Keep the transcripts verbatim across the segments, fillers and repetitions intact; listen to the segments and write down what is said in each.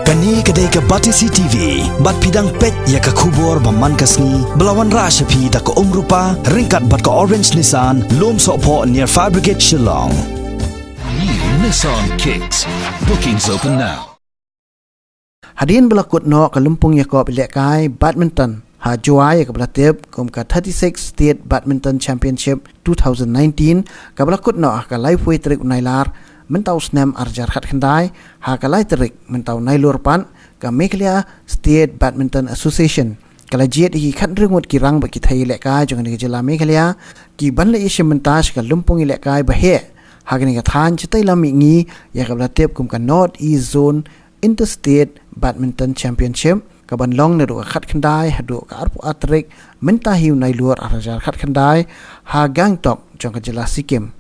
Kane ka dei ka Batesi T V, bad phi dang peit ïa ka khubor ba man ka sngi, ba la wanrah sha phi da ka Umrupa, ryngkat bad ka Orange Nissan, Lumsohphoh near Fire Brigade Shillong. New Nissan Kicks. Bookings open now. Hadien ba la kut noh ka lympung ïakob ïalehkai badminton ha Jowai ïa kaba la tip kum ka thirty-sixth State Badminton Championship two thousand nineteen, kaba la kut noh ha ka laiphew tarik u Nailar mynta u snem ar hajar khatkhyndai, ha ka lai tarik mynta u Nailur pat, ka Meghalaya State Badminton Association ka la jied ïa ki khathynriew ngut ki rang bad ki thei ïalehkai jong kane ka jylla Meghalaya, ki ban leit ïashim bynta sha ka lympung ïalehkai ba heh ha kane ka thaiñ, shatai lam mihngi, ïa kaba la tip kum ka North East Zone Interstate Badminton Championship, ka ban long naduh ka khatkhyndai haduh ka arphew ar tarik mynta hi u Nailur ar hajar khatkhyndai, ha Gangtok jong ka jylla Sikkim.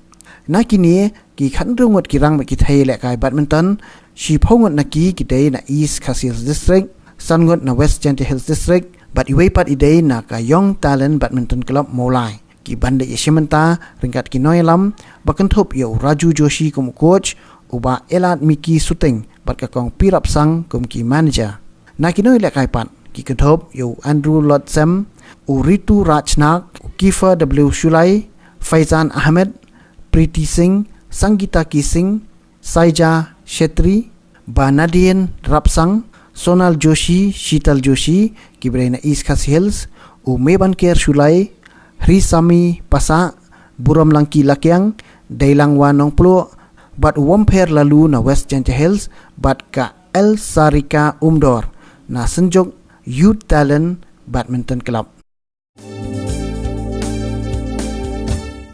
Na kine ki khathynriew ngut ki rang bad ki thei ïalehkai badminton, shiphew ngut na ki ki dei na East Khasi Hills District, san ngut na West Jaintia Hills District, bad iwei pat i dei na ka Young Talent Badminton Club Mawlai. Ki ban leit ïashim bynta ryngkat ki nongïalam ba kynthup ïa u Raju Joshi kum u coach, u Bah Elad Miki Suting bad ka Kong P. Rapsang kum ki manager. Na ki nongïalehkai pat ki kynthup ïa u Andrew Lotsem, u Ritu Rajnak, u Kifa W Shulai, Faizan Ahmed, Preeti Singh, Sangita K Singh, Saija Shetty, Bah Nadine Rapsang, Sonal Joshi, Shital Joshi, kiba dei na East Khasi Hills, u Mebanker Shulai, Hrisami Pasa, Burom Langki Lakiang, Deilangwa Nongpluh, bad u Wompher Lalu na West Jaintia Hills, bad ka El Sarika Umdor na Synjuk Youth Talent Badminton Club.